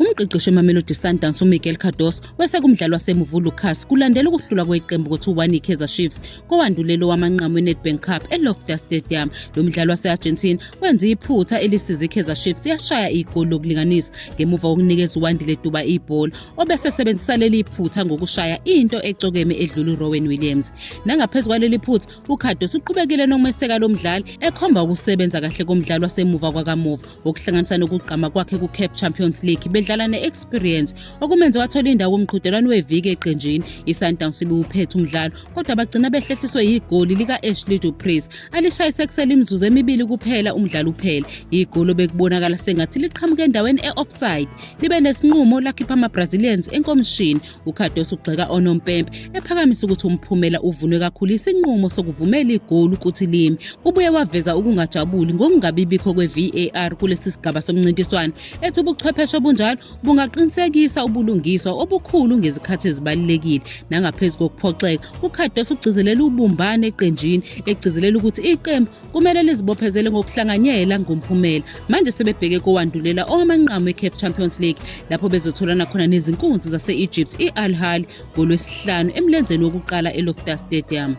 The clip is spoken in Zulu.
Umqeqeshi weMamelodi Sundowns uMiguel Cardoso weseka umdlali wasemuva uLucas kulandela ukuhlulwa kweqembu ngo-2-1 yiKaizer Chiefs kowandulelo wamanqamu weNedbank Cup eLoftus Stadium. Lo mdlali wase-Argentina wenze iphutha elisize iKaizer Chiefs yashaya igoli lokulinganisa ngemuva kokunikeza uWandile Duba ibhola obesesebenzisa leli phutha ngokushaya into ecokeme edlula uRowan Williams. Nangaphezu kwaleli phutha, uCardoso uqhubekile nokumeseka lo mdlali ekhomba ukusebenza kahle komdlali wasemuva kwakamuva okuhlanganisa nokugqama kwakhe ku-CAF Champions League bedlala ne-experience okumenze wathola indawo kumqhudelwano weviki eqenjini. I-Sundowns ibiwuphethe umdlalo kodwa bagcina behlehliswe yigoli lika-Ashley Du Preez alishayise kusele imizuzu emibili kuphela umdlalo uphele. Igoli obekubonakala sengathi liqhamuke endaweni e-offside libe nesinqumo lakhipha ama-Brazilians enkomishini. UCardoso ugxeka onompempe ephakamisa ukuthi umphumela uvunwe kakhulu isinqumo sokuvumela igoli ukuthi lime. Ubuye waveza ukungajabuli ngokungabi bikho kwe-VAR kulesi sigaba somncintiswano, ethi ubuchwepheshe obunjalo bungaqinisekisa ubulungiswa obukhulu ngezikhathi ezibalulekile. Nangaphezu kokuphoxeka, uCardoso ugcizelela ubumbano eqenjini, egcizelela ukuthi iqembu kumele lizibophezele ngokuhlanganyela ngomphumela. Manje sebebheke kowandulela owamanqamu e-CAF Champions League lapho bezotholana khona nezinkunzi zase-Egypt i-Al Ahly ngoLwesihlanu emlenzeni wokuqala eLoftus Stadium.